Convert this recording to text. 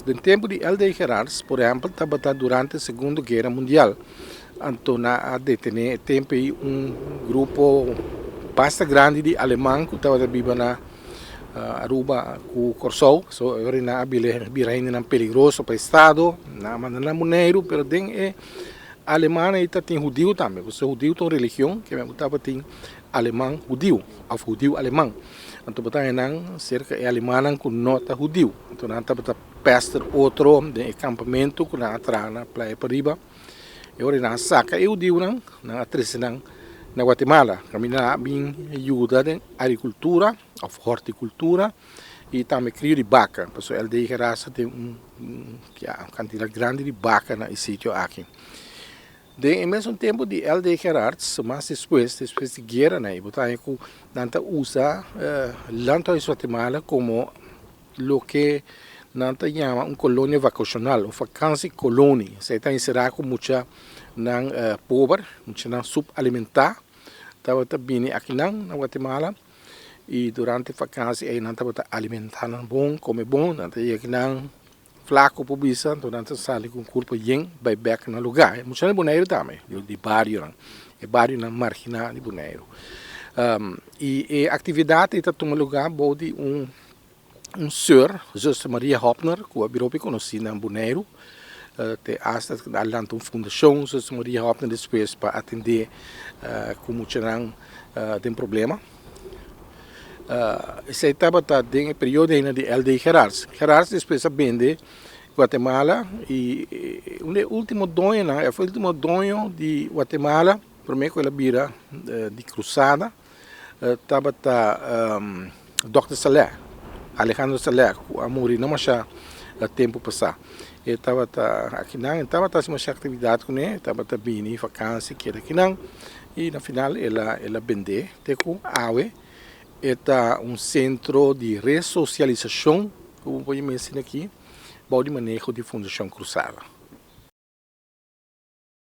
Den tempu di LD Gerards, por ehèmpel, tabata durante Segundo Guera Mundial. Anto nan a detené e tempu ei un grupo basta grandi di aleman ku tabata biba na Aruba ku Kòrsou. So e ora nan a bira hendenan peligroso pa estado, nan a manda nan Boneiru, pero den e alemannan ei ta tin hudiu tambe, pasobra hudiu ta un religion ke men ku tabatin aleman hudiu òf hudiu aleman. Anto bo ta haña nan serka e alemannan ku no ta hudiu. Anto nan tabata pèster otro den e kampamentu ku nan a traha na Playa Pariba. E ora nan a saka e hudiunan, nan a trese nan na Guatemala. Kaminda nan a bin yuda den agrikultura òf hortikultura i tambe krio di baka. Pasobra LD Gerasa tin un kantidat grandi di baka na e sitio aki. Den e mesun tempu di LD Gerards, mas despues, despues di gueranan ei, bo ta haña ku nan ta usa Landhuis Guatemala komo loke nan ta yama un kolonia vakashonal, un vakansiekoloni. Esei ta enserá ku muchanan pober, muchanan supalimentá tabata bini akinan na Guatemala i durante vakansi ei nan tabata alimentá nan bon, kome bon, nan ta yega akinan. Flaco por bisa, anto nan ta sali cu un curpa yen bay bek na lugar. E muchanan di Boneiru tambe, di barionan, e barionan margina di Boneiru. Y e actividad ey ta tuma lugar bou di un un soeur, zuster Maria Hopner, cu a bira hopi conoci na Boneiru. Te hasta a lanta un fundacion, zuster Maria Hopner, despues pa atende cu muchanan den problema. Esei tabata den e periodo ainda di LD Gerards. Gerards despues a bende Guatemala y un di e ultimo doñonan, e ultimo doño di Guatemala prome cu el a bira di Cruzada tabata Dòkter Saleh, Alejandro Saleh cu a muri no masha tempo pasa. E tabata akinan, e tabata haci masha actividad cune, e tabata bini vakantie keda akinan y na final el a el a bende te cu awe e ta un centro di resocialisacion cu bo por mester aki bou di maneho di Fundacion Cruzada.